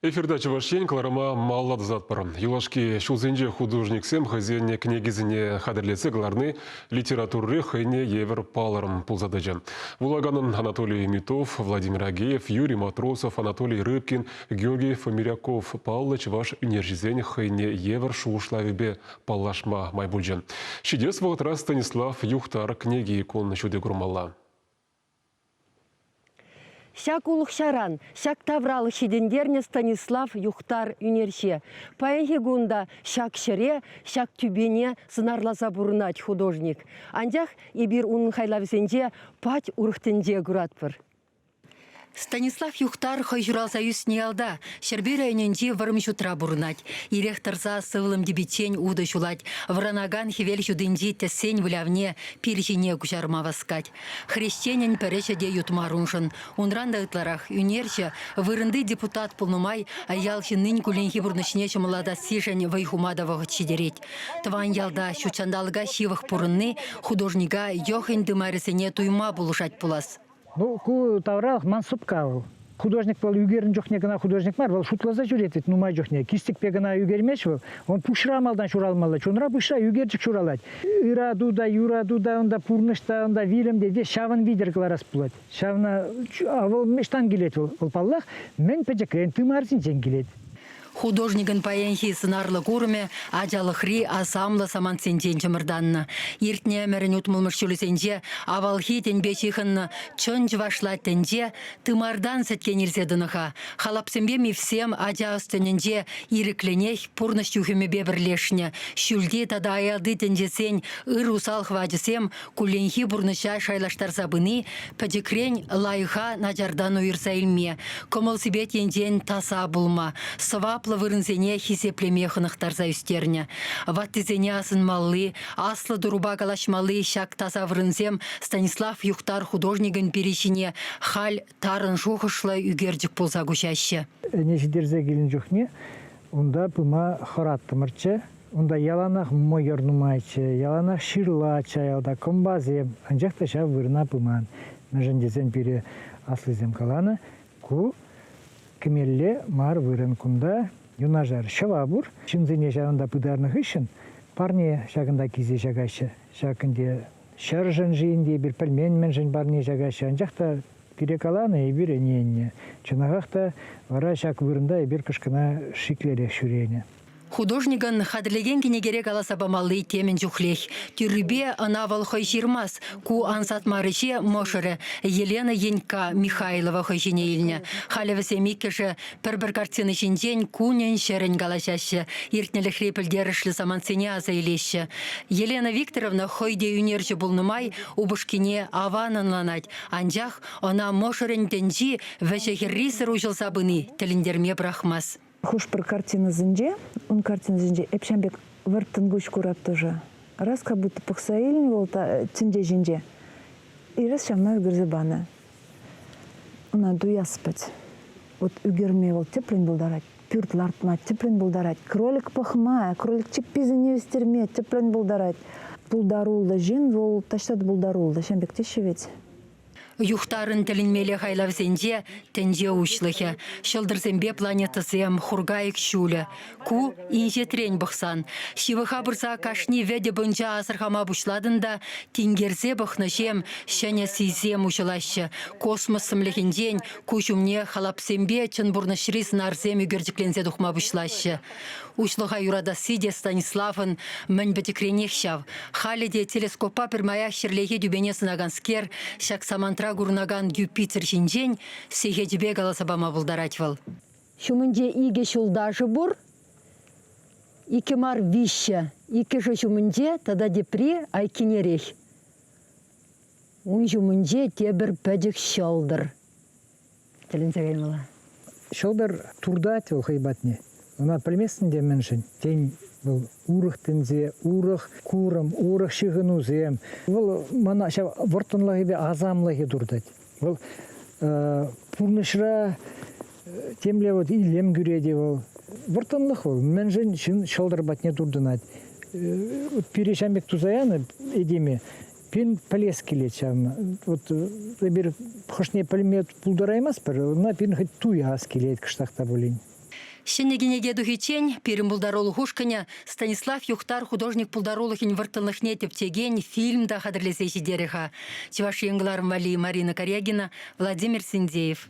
Эфирта Чӑваш Ен кӑларӑма малалла тӑсатпӑр. Юлашки ҫулсенче художниксем хӑйсен кӗнекисене хатӗрлесе кӑларни литературӑри хӑйне евӗр палӑрӑм пулса тӑчӗ. Вулаканӑн Анатолий Митов, Владимир Агеев, Юрий Матросов, Анатолий Рыбкин, Георгий Фомиряков паллӑ чӑваш ӳнерҫисен хӑйне евӗр шухӑшлавӗпе паллашма май пулчӗ. Ҫитес вӑхӑтра Станислав Юхтар кӗнеки кун ҫути курмалла. Ҫак улӑх-ҫаран, ҫак тавралӑх ҫитӗнтернӗ Станислав Юхтар ӳнерҫе. Паянхи кун та ҫак ҫӗре, ҫак тӳпене сӑнарласа пурӑнать художник. Анчах эпир унӑн хайлавӗсенче пач урӑх тӗнче куратпӑр. Станислав Юхтар хӑй ҫуралса ӳснӗ ялта, Ҫӗрпӳ районӗнчи Вӑрӑмҫутра пурӑнать. Ирех тӑрса сывлӑм типиччен утӑ ҫулать, вӑранакан хӗвел ҫутинчи тӗссен вылявне пир ҫине куҫарма васкать. Хресченӗн пӗр ӗҫӗ те ют мар уншӑн. Унран та ытларах ӳнерҫӗ, вырӑнти депутат пулнӑ май ял ҫыннин кулленхи пурнӑҫне ҫӑмӑллатассишӗн вӑй хума та вӑхӑт ҫитерет. Тӑван ялта ҫут ҫанталӑка ҫывӑх пурӑнни художника йӑхӗн тымарӗсене туйма пулӑшать пулас. Ну, ку тавралӑх ман сӑпка вӑл. Художник вӑл ӳкернӗ чухне кӑна художник мар, вӑл шутласа ҫӳрет вӗт нумай чухне. Кистӗкпе кӑна ӳкермест вӑл. Он пуҫра малтан ҫуралмалла, чунра пуҫра ӳкерчӗк ҫуралать. Ырату та, юрату та, унта пурнӑҫ та, унта вилӗм те, ҫавӑн витӗр кӑларас пулать. Ҫавна вӑл ӑҫтан килет вӑл? Вӑл, паллах, мӗн пӗчӗкрен тымарсенчен килет. Художникӑн паянхи сӑнарлӑ курӑмӗ ачалӑхри асамлӑ самантсенчен чӑмӑртаннӑ. Иртнӗ ӗмӗрӗн утмӑлмӗш ҫулӗсенче авалхи тӗнпе ҫыхӑннӑ чӑн чӑвашла тӗнче тымартан сӗткен илсе тӑнӑ-ха. Халапсемпе мифсем ача ӑс-тӑнӗнче ирӗклӗнех пурнӑҫ юхӑмӗпе пӗрлешнӗ. Ҫӳлти тата аялти тӗнчесен ыр-усал хӑвачӗсем кулленхи пурнӑҫа шайлаштарса пыни пӗчӗкрен лайӑха начартан уйӑрса илме, кӑмӑл-сипет енчен таса пулма, сӑваплӑ вырӑнсене хисеплеме хӑнӑхтарса ӳстернӗ. Ваттисене асӑнмалли, аслӑ турупа калаҫмалли ҫак таса вырӑнсем Станислав Юхтар художникӗн пири ҫине халь тарӑн шухӑшлӑ ӳкерчӗк пулса куҫаҫҫӗ. Ӗне ҫитерсе килнӗ чухне унта пыма хӑраттӑмӑрччӗ. Унта яланах мӑйӑр нумайччӗ, яланах ҫырлаччӗ аялта, кӑмпасем. Анчах та ҫав вырӑна пыман. Мӗншӗн тесен пире аслисем каланӑ, ку кӗмелле мар вырӑн. Кунта юнашар ҫӑва пур. Ҫынсене ҫавӑнта пытарнӑ хыҫҫӑн парне ҫакӑнта килсе ҫакаҫҫӗ. Ҫак ӗнтӗ ҫӗршӗн-ши ӗнтӗ эпир пӗлмен мӗншӗн парне ҫакаҫҫӗ. Анчах та пире каланӑ, эпир ӗненнӗ. Чӑнахах та вара ҫак вырӑнта эпир кӑшкӑна шиклерех ҫӳренӗ. Художникӑн хатӗрлекен кӗнекере каласа памалли темӗн чухлех. Тӳррипе ӑна вӑл хӑй ҫырмасть. Ку ансат мар ӗҫе мӑшӑрӗ Елена Енькка Михайлова хӑй ҫине илнӗ. Халӗ вӗсем иккӗшӗ пӗр-пӗр картина ҫинчен кунӗн-ҫӗрӗн калаҫаҫҫӗ, иртнӗлӗхри пӗлтерӗшлӗ самантсене аса илеҫҫӗ. Елена Викторовна хӑй те ӳнерҫӗ пулнӑ май упӑшкине аван ӑнланать, анчах ӑна мӑшӑрӗн тӗнчи вӗҫӗ-хӗррисӗр уҫӑлса пыни тӗлӗнтерме пӑрахмасть. Хӑш-пӗр картинӑсенче, ун картинӑсенче эп ҫам пек вӑрттӑн куҫ курап тоже. Раз как будто пӑхса илнӗ вӑл та тӗнче ҫинче. И раз ҫавна ӳкерсе панӑ. Ӑна туяс пӗт. Вот ӳкерме вӑл тӗплӗн пултарать, пӳрт лартма тӗплӗн пултарать, кролик пӑхма, кролик чӗпписене ӳстерме тӗплӗн пултарать. Пултаруллӑ ҫын вӑл таҫта та пултаруллӑ, ҫам пек теҫҫӗ вӗт. Юхтарӑн тӗлӗнмелле хайлавсенче тӗнче уҫлӑхӗ, ҫӑлтӑрсемпе планетӑсем, хуркайӑк ҫулӗ. Ку инҫетрен пӑхсан. Ҫывӑха пырса кашни вӗтӗ пӑнча асӑрхама пуҫлатӑн та тинкерсе пӑхнӑҫем ҫӗнӗ сийсем уҫӑлаҫҫӗ. Космос сӗмлӗхӗнчен куҫ умне халапсемпе чӑн пурнӑҫри сӑнарсем ӳкерчӗкленсе тухма пуҫлаҫҫӗ. Уҫлӑха юратасси те Станиславӑн мӗн пӗчӗкренех ҫав. Халӗ те телескоппа пӗрмаях ҫӗрлехи тӳпене сӑнаканскер ҫак самантра курӑнакан Юпитер ҫинчен сехечӗпе каласа пама пултарать вӑл. Ҫумӗнче икӗ ҫулташӗ пур, иккӗ мар виҫҫӗ. Иккӗшӗ ҫумӗнче тата тепри айккинерех. Ун ҫумӗнче тепӗр пӗчӗк ҫӑлтӑр. Тӗлӗнсе каймалла. Ҫӑлтӑр туртать вӑл хӑй патне. Ӑна пӗлместӗн те мӗншӗн. Тен, вӑл урӑх тӗнче, урӑх курӑм, урӑх ҫыхӑнусем. Вӑл мана ҫав вӑрттӑнлӑхӗпе асамлӑхӗ туртать. Вӑл пурнӑҫра темле вот илем кӳрет-и вӑл. Вӑрттӑнлӑх вӑл. Мӗншӗн ҫын ҫӑлтӑр патне туртӑнать. Пире ҫам пек туса янӑ этеме Пин пӗлес килет ҫавна. Вот эпир хӑшне пӗлме пултараймастпӑр, ӑна пирӗн хӑть туяс килет кӑштах та пулин. Ҫӗнӗ кӗнеке тухиччен пирӗн пултарулӑх ушкӑнӗ Станислав Юхтар художник пултарулӑхӗн вӑрттӑнлӑхне тӗпчекен фильм та хатӗрлесе ҫитерӗ-ха. Чӑваш Ен кӑларӑм валли Марина Карягина, Владимир Синдеев.